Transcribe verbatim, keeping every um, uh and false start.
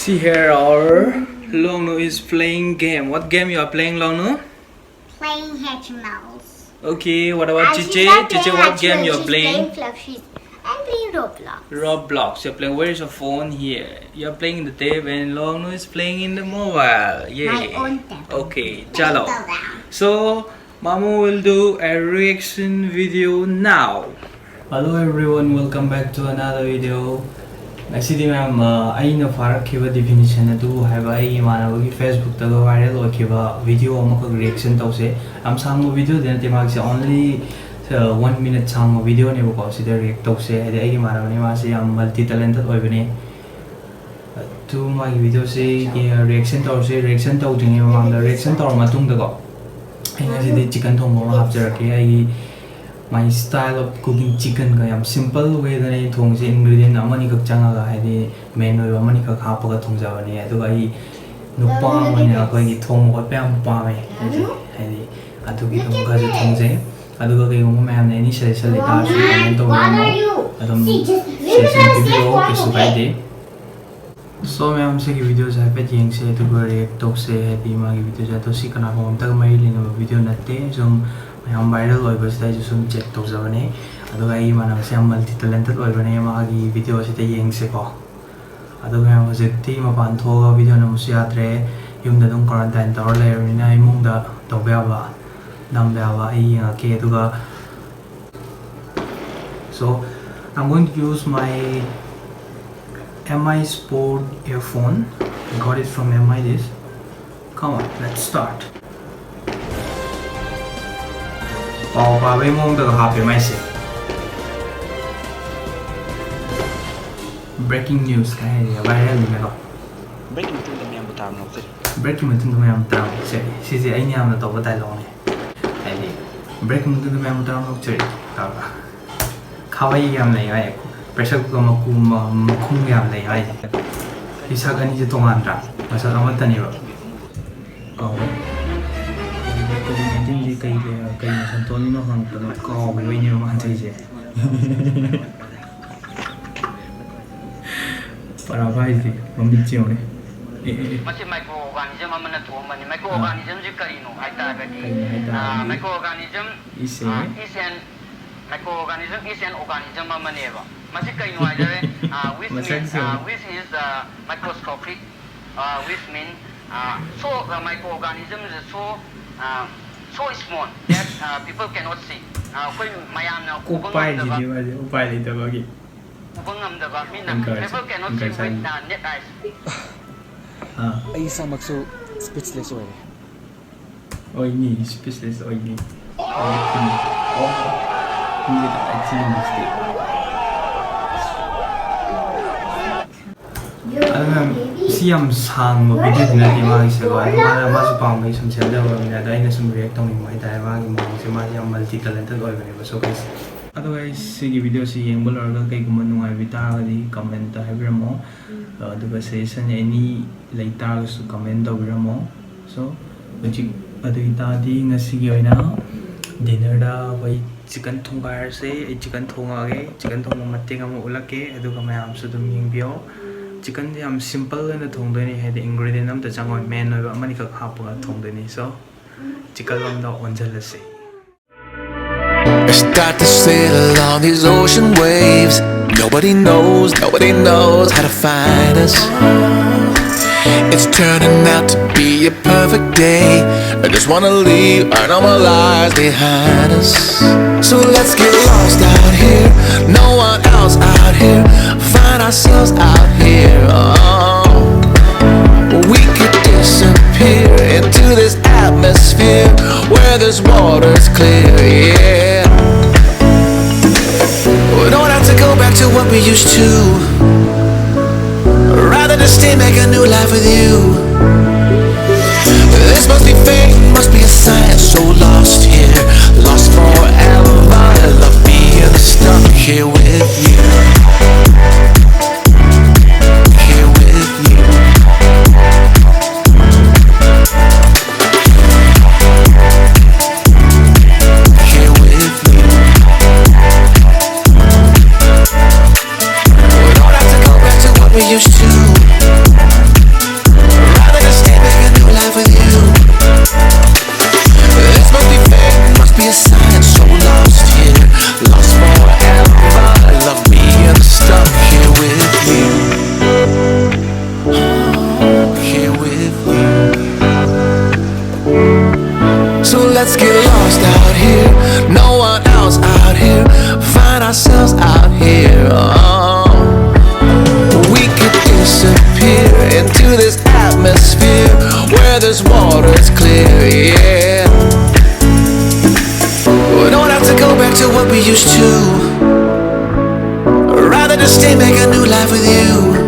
See here, our Longnu is playing game. What game you are playing, Longnu? Playing Hatchimals. Okay, what about Chiche? Chiche, what game you are playing? I'm playing Roblox. Roblox. You're playing. Where is your phone? Here. You're playing in the tab, and Longnu is playing in the mobile. Yay. My own tab. Okay, chalo. So, Mamu will do a reaction video now. Hello everyone, welcome back to another video. ꯉꯁꯤꯗꯤ ꯃꯌꯥꯝ ꯑ, ꯑꯩꯅ ꯐꯥꯔꯛꯈꯤꯕ definition ꯑꯗꯨ ꯍꯥꯏꯕ ꯑꯩꯒꯤ ꯏꯃꯥꯟꯅꯕꯒꯤ Facebookꯇꯒ viral ꯑꯣꯏꯈꯤꯕ video ꯑꯃꯈꯛ reaction ꯇꯧꯁꯦ. ꯌꯥꯝ ꯁꯥꯡꯕ videoꯗꯤ ꯅꯠꯇꯦ, ꯃꯥꯒꯤꯁꯦ only one minute ꯁꯥꯡꯕ videoꯅꯦꯕꯀꯣ. ꯁꯤꯗ react ꯇꯧꯁꯦ, ꯍꯥꯏꯗꯤ ꯑꯩꯒꯤ ꯏꯃꯥꯟꯅꯕꯅꯤ, ꯃꯥꯁꯦ ꯌꯥꯝ multi talented ꯑꯣꯏꯕꯅꯦ꯫ ꯑꯗꯨ ꯃꯥꯒꯤ videoꯁꯦ reaction ꯇꯧꯔꯁꯦ꯫ Reaction ꯇꯧꯗ꯭ꯔꯤꯉꯩ ꯃꯃꯥꯡꯗ, reaction ꯇꯧꯔ ꯃꯇꯨꯡꯗꯀꯣ, ꯑꯩ ꯉꯁꯤꯗꯤ chicken ꯊꯣꯡꯕ ꯑꯃ ꯍꯥꯞꯆꯔꯛꯀꯦ꯫ ꯑꯩꯒꯤ my style of cooking chickenꯒ ꯌꯥꯝ simple wayꯗꯅ ꯑꯩ ꯊꯣꯡꯉꯤꯁꯦ, ingredient ꯑꯃꯅꯤꯈꯛ ꯆꯪꯉꯒ, ꯍꯥꯏꯗꯤ main ꯑꯣꯏꯕ ꯑꯃꯅꯤꯈꯛ ꯍꯥꯞꯄꯒ ꯊꯣꯡꯖꯕꯅꯦ꯫ ꯑꯗꯨꯒ ꯑꯩ ꯅꯨꯄꯥ ꯑꯃ ꯑꯣꯏꯅ ꯑꯩꯈꯣꯏꯒꯤ ꯊꯣꯡꯕ ꯈꯣꯠꯄ ꯌꯥꯝ ꯄꯥꯝꯃꯦ ꯑꯩꯁꯦ, ꯍꯥꯏꯗꯤ ꯑꯗꯨꯒꯤ ꯑꯗꯨꯝ ꯈꯔꯁꯨ ꯊꯣꯡꯖꯩ꯫ ꯑꯗꯨꯒ ꯀꯩꯒꯨꯝꯕ ꯃꯌꯥꯝꯅ any suggestion ꯂꯩꯇꯥꯔꯁꯨ comment ꯇꯧꯕꯤꯔꯝꯃꯣ, ꯑꯗꯨꯝ suggestion ꯄꯤꯕꯤꯔꯛꯑꯣ, ꯀꯩꯁꯨ ꯀꯥꯏꯗꯦ꯫ So ꯃꯌꯥꯝ, ꯁꯤꯒꯤ videoꯁꯦ ꯍꯥꯏꯐꯦꯠ ꯌꯦꯡꯁꯦ, ꯑꯗꯨꯒ react ꯇꯧꯁꯦ꯫ ꯍꯥꯏꯗꯤ ꯃꯥꯒꯤ videoꯁꯦ, ꯑꯗꯣ ꯁꯤ ꯀꯅꯥꯒꯨꯝꯕ ꯑꯝꯇꯒ ꯃꯔꯤ ꯂꯩꯅꯕ video ꯅꯠꯇꯦ, ꯁꯨꯝ ꯃꯌꯥꯝ viral ꯑꯣꯏꯕꯁꯤꯗ ꯑꯩꯁꯨ ꯁꯨꯝ check ꯇꯧꯖꯕꯅꯦ꯫ ꯑꯗꯨꯒ ꯑꯩꯒꯤ ꯏꯃꯥꯟꯅꯕꯁꯦ ꯌꯥꯝ multi talented ꯑꯣꯏꯕꯅꯦ, ꯃꯥꯒꯤ videoꯁꯤꯗ ꯌꯦꯡꯁꯦꯀꯣ꯫ ꯑꯗꯨꯒ ꯃꯌꯥꯝ, ꯍꯧꯖꯤꯛꯇꯤ ꯃꯄꯥꯟ ꯊꯣꯛꯑꯒ video ꯅꯝꯕꯁꯨ ꯌꯥꯗ꯭ꯔꯦ, ꯌꯨꯝꯗ ꯑꯗꯨꯝ quarantine ꯇꯧꯔ ꯂꯩꯔꯕꯅꯤꯅ ꯏꯃꯨꯡꯗ ꯇꯧꯕ ꯌꯥꯕ, ꯅꯝꯕ ꯌꯥꯕ ꯑꯩ ꯌꯦꯡꯉꯛꯀꯦ꯫ ꯑꯗꯨꯒ So I'm going to use my M I Sport earphone. I got it from M I this. Come on, let's start. ꯄꯥꯎ ꯄꯥꯕꯩ ꯃꯑꯣꯡꯗꯒ ꯍꯥꯞꯄꯦ ꯃꯥꯏꯁꯦ꯫ Breaking news ꯀꯥꯏ ꯍꯥꯏꯔꯤꯕ, viral ꯅꯤꯅꯀꯣ꯫ Break ꯃꯇꯨꯡꯗ ꯃꯌꯥꯝꯕꯨ ꯇꯔꯥꯝꯅ ꯑꯣꯛꯆꯔꯤ꯫ Break ꯃꯇꯨꯡꯗ ꯃꯌꯥꯝ ꯇꯔꯥꯝꯅ ꯑꯣꯛꯆꯔꯤ꯫ ꯁꯤꯁꯦ ꯑꯩꯅ ꯌꯥꯝꯅ ꯇꯧꯕ dialogue ꯅꯦ꯫ ꯍꯥꯏꯗꯤ, break ꯃꯇꯨꯡꯗ ꯃꯌꯥꯝ ꯇꯔꯥꯝꯅ ꯑꯣꯛꯆꯔꯤ ꯇꯧꯔꯒ꯫ ꯈꯥꯕꯩ ꯌꯥꯝ ꯂꯩ ꯍꯥꯏ꯫ Pressure cooker ꯃꯀꯨ-, ꯃ-, ꯃꯈꯨꯝ ꯌꯥꯝ ꯂꯩ ꯍꯥꯏꯁꯦ꯫ ꯁꯤ ꯁꯛ ꯑꯅꯤꯁꯦ ꯇꯣꯉꯥꯟꯗ꯭ꯔꯥ? ꯃꯁꯛ ꯑꯃꯠꯇꯅꯦꯕ꯫ ꯀꯥꯎꯔꯦ꯫ ꯀꯣꯚꯤꯗ ꯅꯥꯏꯟꯇꯤꯟꯁꯦ ꯀꯩ, ꯀꯩ, ꯀꯩꯅ ꯁꯟꯇꯣꯟꯅꯤꯅꯣ ꯍꯪꯉꯛꯄꯗ ꯀꯥꯎꯈꯤꯕꯩꯅꯦꯕ ꯃꯥ ꯍꯟꯊꯩꯁꯦ꯫ ꯄꯔꯥ ꯍꯥꯏꯁꯤꯗꯤ ꯃꯃꯤꯠꯁꯤ ꯌꯦꯡꯉꯨꯅꯦ꯫ ꯑꯦ, ꯑꯦ, ꯑꯦ꯫ ꯃꯁꯤ ꯃꯥꯏꯀ꯭ꯔꯣ ꯑꯣꯔꯒꯥꯅꯤꯖꯝ ꯑꯃꯅ ꯊꯣꯛꯑꯝꯕꯅꯤ꯫ ꯃꯥꯏꯀ꯭ꯔꯣ ꯑꯣꯔꯒꯥꯅꯤꯖꯝꯁꯤ ꯀꯔꯤꯅꯣ ꯍꯥꯏ ꯇꯥꯔꯒꯗꯤ, ꯀꯔꯤꯅꯣ ꯍꯥꯏ ꯇꯥꯔꯒꯗꯤ, micro organism is a is an microorganism is an organism ꯑꯃꯅꯦꯕ꯫ ꯃꯁꯤ ꯀꯩꯅꯣ ꯍꯥꯏꯇꯥꯔꯦ, which mean ꯃꯁꯛꯁꯦ꯫ Which is microscopic, which mean so, micro ꯑꯣꯔꯒꯥꯅꯤꯖꯝꯁꯦ so so small that people cannot see. ꯑꯩꯈꯣꯏ ꯃꯌꯥꯝꯅ ꯎꯕ ꯀꯣꯛꯄ ꯉꯝꯗꯕ ꯍꯥꯏꯁꯤꯗꯤ ꯃꯥꯁꯦ ꯎꯄꯥꯏ ꯂꯩꯇꯕꯒꯤ꯫ ꯎꯕ ꯉꯝꯗꯕ ꯃꯤꯅ Anchor say, people cannot see anchor with ꯁꯥꯏ꯫ uh, naked eyes. ꯑꯥ꯫ ꯑꯩ ꯏꯁꯥꯃꯛꯁꯨ ꯁ꯭ꯄꯤꯆꯂꯦꯁ ꯑꯣꯏꯔꯦ꯫ ꯑꯣꯏꯅꯤ, ꯁ꯭ꯄꯤꯆꯂꯦꯁ ꯑꯣꯏꯅꯤ꯫ ꯑꯣꯏꯔꯛꯈꯤꯅꯤ꯫ ꯑꯣ꯫ ꯃꯤꯁꯦ ꯇꯞꯇꯥꯏ ꯆꯦꯟꯕꯁꯤꯗꯤ꯫ ꯑꯗꯨꯅ ꯁꯤ ꯌꯥꯝ ꯁꯥꯡꯕ ꯚꯤꯗꯤꯑꯣꯗꯤ ꯅꯠꯇꯦ ꯃꯥꯒꯤꯁꯦꯀꯣ꯫ ꯑꯗꯨ ꯃꯥꯅ, ꯃꯥꯁꯨ ꯄꯥꯝꯕꯒꯤ ꯁꯨꯝ ꯁꯦꯝꯖꯕꯅꯤꯅ, ꯑꯗꯣ ꯑꯩꯅ ꯁꯨꯝ ꯔꯤꯌꯦꯛ ꯇꯧꯅꯤꯡꯕ ꯍꯥꯏꯇꯥꯔꯦ꯫ ꯃꯥꯒꯤ ꯃꯑꯣꯡꯁꯦ, ꯃꯥꯁꯦ ꯌꯥꯝ ꯃꯜꯇꯤ ꯇꯦꯂꯦꯟꯇꯦꯠ ꯑꯣꯏꯕꯅꯦꯕ꯫ So guys, ꯑꯗꯣ guys, ꯁꯤꯒꯤ ꯚꯤꯗꯤꯑꯣꯁꯤ ꯌꯦꯡꯕ ꯂꯣꯏꯔꯒ ꯀꯩꯒꯨꯝꯕ ꯅꯨꯡꯉꯥꯏꯕꯤ ꯇꯥꯔꯒꯗꯤ ꯀꯃꯦꯟꯇ ꯍꯥꯏꯕꯤꯔꯝꯃꯣ꯫ ꯑꯗꯨꯒ ꯁꯖꯦꯁꯟ ꯑꯦꯅꯤ ꯂꯩ ꯇꯥꯔꯒꯁꯨ ꯀꯃꯦꯟ ꯇꯧꯕꯤꯔꯝꯃꯣ꯫ So ꯍꯧꯖꯤꯛ ꯑꯗꯨ ꯑꯣꯏꯇꯥꯔꯗꯤ ꯉꯁꯤꯒꯤ ꯑꯣꯏꯅ ꯗꯤꯅꯔꯗ ꯑꯩꯈꯣꯏ ꯆꯤꯀꯟ ꯊꯣꯡꯒꯥꯏꯔꯁꯦ꯫ ꯑꯩ ꯆꯤꯀꯟ ꯊꯣꯡꯉꯛꯑꯒꯦ꯫ ꯆꯤꯀꯟ ꯊꯣꯡꯕ ꯃꯇꯦꯛ ꯑꯃ ꯎꯠꯂꯛꯀꯦ, ꯑꯗꯨꯒ ꯃꯌꯥꯝꯁꯨ ꯑꯗꯨꯝ ꯌꯦꯡꯕꯤꯌꯣ꯫ ꯆꯤꯀꯟꯁꯦ ꯌꯥꯝ ꯁꯤꯝꯄꯜ ꯑꯣꯏꯅ ꯊꯣꯡꯗꯣꯏꯅꯤ, ꯍꯥꯏꯗꯤ ꯏꯟꯒ꯭ꯔꯤꯗꯤꯌꯦꯟ ꯑꯝꯇ ꯆꯪꯉꯣꯏ, ꯃꯦꯟ ꯑꯣꯏꯕ ꯑꯃꯅꯤꯈꯛ ꯍꯥꯞꯄꯒ ꯊꯣꯡꯗꯣꯏꯅꯤ꯫ So ꯆꯤꯀꯟ ꯂꯣꯝꯗ ꯑꯣꯟꯁꯤꯜꯂꯁꯤ꯫ Start to sail along these ocean waves. Nobody knows, nobody knows how to find us. It's turning out to be a perfect day. I just wanna leave our normal lives behind us. So let's get lost out here. No one else out here. Find ourselves out here. Oh. We could disappear into this atmosphere where this water's clear, yeah. We don't have to go back to what we used to. Rather just stay, make a new life with you. This must be fate, must be a sign. So lost here, lost forever. Love being stuck here with you. Here with you. Here with you. We don't have to go back to what we used to what we used to. Rather just stay, make a new life with you.